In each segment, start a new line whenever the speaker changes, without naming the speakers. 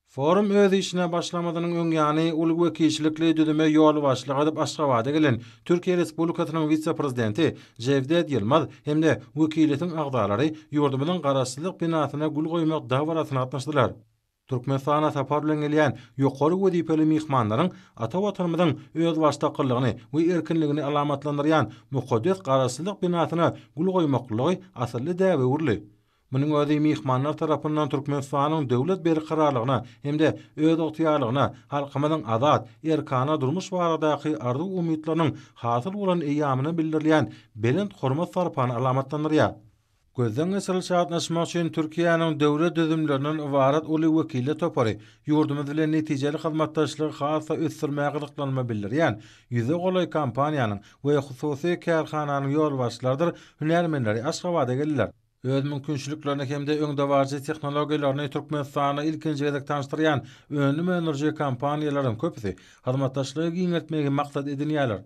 Forum öz işine başlamazynyň öň ýany uly wekilçilikli düzüme ýolbaşçylyk edip Aşgabada gelen Türkiýe Respublikasynyň wise-prezidenti Jewdet Ýylmaz hem-de wekiliýetiň agzalary ýurdumyzyň Garaşsyzlyk binasyna gül goýmak dabarasyna gatnaşdylar. Türkmenistana sapar bilen gelýän ýokary wezipeli myhmanlaryň ata Watanymyzyň özbaşdaklygyny we erkinligini alamatlandyrýan mukaddes Garaşsyzlyk binasyna gül goýmaklygy asylly däbe öwrüldi. Munuň özi myhmanlar tarapyndan Türkmenistanyň döwlet berkararlygyna hem-de özygtyýarlygyna, halkymyzyň azat, erkana durmuş baradaky arzuw-umytlarynyň hasyl bolan eýýamyna bildirilýän belent hormat-sarpany alamatlandyrýar. Gözden geçirilişe gatnaşmak üçin Türkiýäniň döwlet düzümlerinden ybarat uly wekiliýet topary ýurdumyz bilen netijeli hyzmatdaşlygy has-da ösdürmäge gyzyklanma bildirýän ýüze golaý kompaniýanyň we hususy kärhananyň ýolbaşçylarydyr hünärmenleri Aşgabada geldiler. Öz mümkinçiliklerini hem-de öňdebaryjy tehnologiýalaryny Türkmenistanda ilkinji gezek tanyşdyrýan önüm öndüriji kompaniýalaryň köpüsi hyzmatdaşlygy giňeltmegi maksat edinýärler.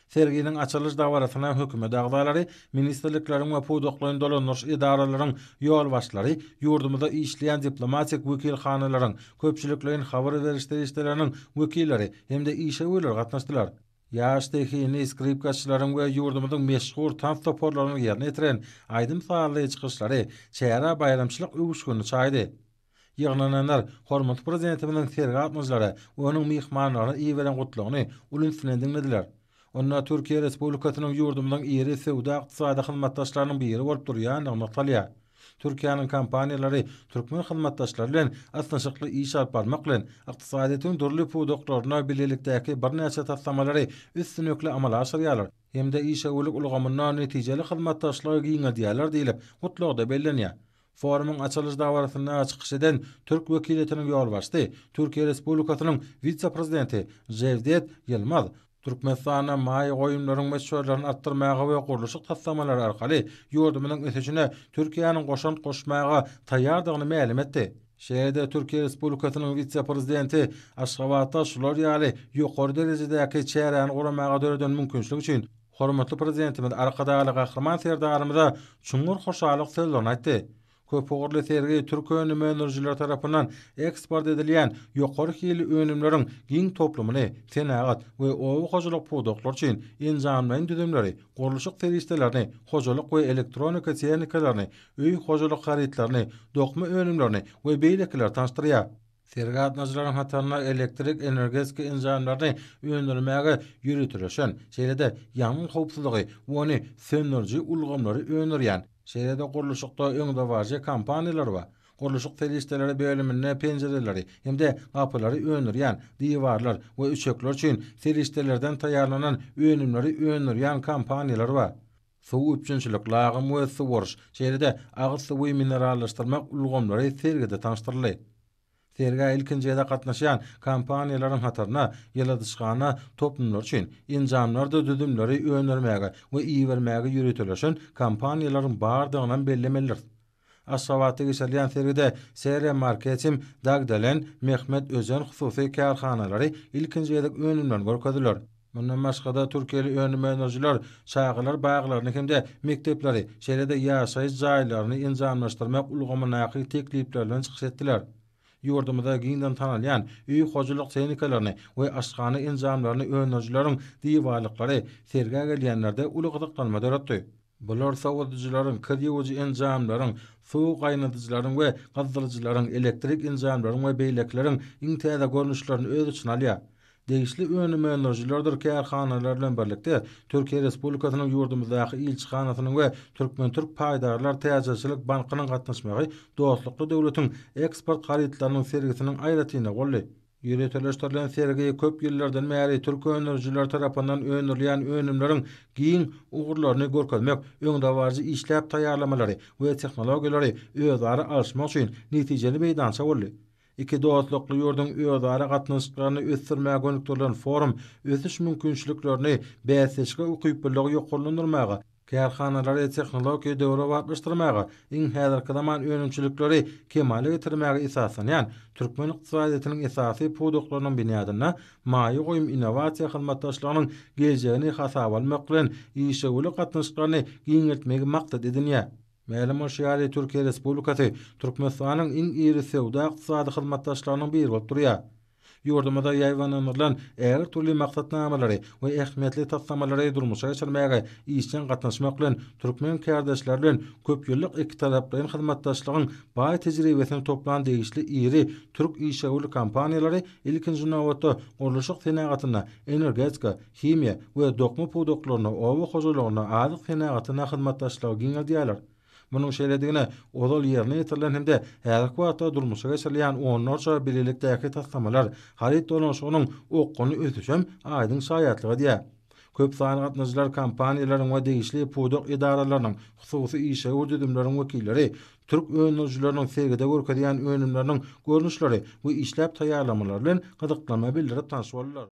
Serginiň açylyş dabarasyna hökümet agzalary, ministrlikleriň we pudaklaýyn dolandyryş edaralaryň ýolbaşçylary, ýurdumyzda işleýän diplomatik wekilhanalaryň, köpçülikleýin habar beriş serişdeleriniň wekilleri hem-de işewürler gatnaşdylar. Ýaş zehinli skripkaçylaryň we ýurdumyzyň meşhur tans toparlarynyň ýerine ýetiren aýdym-sazly çykyşlary çärä baýramçylyk öwüşginini çaýdy. Ýygnananlar hormatly Prezidentimiziň sergi gatnaşyjylara we onuň myhmanlaryna iberen Gutlagyny uly üns bilen diňlediler. Onda Türkiýe Respublikasynyň ýurdumyzyň iri söwda-ykdysady hyzmatdaşlarynyň biri bolup durýandygy nygtalýar. Türkiýäniň kompaniýalary türkmen hyzmatdaşlary bilen ysnyşykly iş alyp barmak bilen, ykdysadyýetiň dürli pudaklarynda bilelikdäki birnäçe taslamalary üstünlikli amala aşyrýarlar hem-de işewürlik ulgamynda netijeli hyzmatdaşlygy giňeldýärler diýlip, Gutlagda bellenýär. Forumyň açylyş dabarasynda çykyş eden türk wekiliýetiniň ýolbaşçysy, Türkiýe Respublikasynyň wise-prezidenti Jewdet Ýylmaz Türkmenistanda maýa goýumlaryň möçberlerini artdyrmaga we gurluşyk taslamalary arkaly ýurdumyzyň ösüşine Türkiýäniň goşant goşmaga taýýardygyny mälim etdi. Şeýle-de Türkiýe Respublikasynyň wise-prezidenti Aşgabatda şular ýaly ýokary derejedäki çäräni guramaga döreden mümkinçilik üçin hormatly Prezidentimiz Arkadagly Gahryman Serdarymyza çuňňur hoşallyk sözlerini aýtdy. Köpugurly sergi türk önüm öndürijileri tarapyndan eksport edilýän ýokary hilli önümleriň giň toplumyny, senagat we oba hojalyk pudaklary üçin enjamlaýyn düzümleri, gurluşyk serişdelerini, hojalyk we elektronika tehnikalaryny, öý hojalyk harytlaryny, dokma önümlerini we beýlekileri tanyşdyrýar. Sergi gatnaşyjylaryň hatarynda elektrik energetika enjamlaryny öndürmäge ýöriteleşen, şeýle-de ýangyn howpsuzlygy we ony söndüriji ulgamlary öndürýän, şeýle-de gurluşykda öňdebaryjy kompaniýalar we gurluşyk serişdeleri bölüminde penjireleri hem-de gapylary öndürýän, diwarlar we üçekler üçin serişdelerden taýýarlanan önümleri öndürýän kompaniýalar bar. Suw üpjünçilik, lagym we suwaryş, şeýle-de agyz suwy minerallaşdyrmak ulgamlary sergide tanyşdyryldy. Sergä ilkinji gezek gatnaşýan kompaniýalaryň hatarynda ýyladyşhana toplumlary üçin enjamlardyr düzümleri öndürmäge we ibermäge ýöriteleşen kompaniýalaryň bardygynam bellemelidiris. Aşgabatda geçirilýän sergide Sere Marketim, Dagdelen, Mehmet Özen hususy kärhanalary ilkinji gezek önümlerini görkezdiler. Mundan başga-da, türkiýeli önüm öndürijiler çagalar baglaryny hem-de mekdepleri, şeýle-de ýaşaýyş jaýlaryny enjamlaşdyrmak ulgamyndaky teklipler bilen çykyş etdiler. Ýurdumyzda giňden tanalýan öý hojalyk tehnikalaryny we aşhana enjamlaryny öndürijileriň diwarlyklary sergä gelýänlerde uly gyzyklanma döretdi. Bular sowadyjylaryň, kir ýuwujy enjamlaryň, suw gaýnadyjylaryň we gyzdyryjylaryň, elektrik enjamlaryň we beýlekileriň iň täze görnüşlerini öz içine alýar. Degişli önüm öndürijilerdir kärhanalar bilen birlikde, Türkiýe Respublikasynyň ýurdumyzdaky ilçihanasynyň we Türkmen-türk paýdarlar täjirçilik bankynyň gatnaşmagy dostlukly döwletiň eksport harytlarynyň sergisiniň aýratynlygy boldy. Ýöriteleşdirilen sergi köp ýyllardan bäri türk öndürijileri tarapyndan öndürilýän önümleriň giň ugurlaryny görkezmek, öňdebaryjy işläp taýýarlamalary we tehnologiýalary özara alyşmak üçin netijeli meýdança boldy. Iki dostlukly ýurduň özara gatnaşyklaryny ösdürmäge gönükdirilen forum ösüş mümkinçiliklerini, bäsdeşlige ukyplylygy ýokarlandyrmaga, kärhanalary tehnologiýa döwrebaplaşdyrmaga, iň häzirki zaman önümçilikleri kemala getirmäge esaslanýan türkmen ykdysadyýetiniň esasy pudaklarynyň binýadynda maýa goýum-innowasiýa hyzmatdaşlygynyň geljegini hasaba almak bilen, işewürlik gatnaşyklaryny giňeltmegi maksat edinýär. Mälim bolşy ýaly, Türkiýe Respublikasy Türkmenistanyň iň iri söwda-ykdysady hyzmatdaşlarynyň biri bolup durýar. Ýurdumyzda ýaýbaňlandyrylan ägirt uly maksatnamalary we ähmiýetli taslamalary durmuşa geçirmäge işjeň gatnaşmak bilen, türkmen kärdeşleri bilen köpýyllyk ikitaraplaýyn hyzmatdaşlygyň baý tejribesini toplan degişli iri türk işewürlik kompaniýalary ilkinji nobatda gurluşyk senagatynda, energetika, himiýa we dokma pudaklarynda, oba hojalygynda, azyk senagatynda hyzmatdaşlygy giňeldýärler. Munuň şeýledigine ozal ýerine ýetirilen hem-de häzirki wagtda durmuşa geçirilýän onlarça bilelikdäki taslamalar, haryt dolanyşygynyň okgunly ösüşem aýdyň şaýatlyk edýär. Köp sanly gatnaşyjylar kompaniýalaryň we degişli pudak edaralarynyň, hususy işewür düzümleriň wekilleri türk öndürijileriniň sergide görkezýän önümleriniň görnüşleri we işläp taýýarlamalary bilen gyzyklanma bildirip tanyş boldular.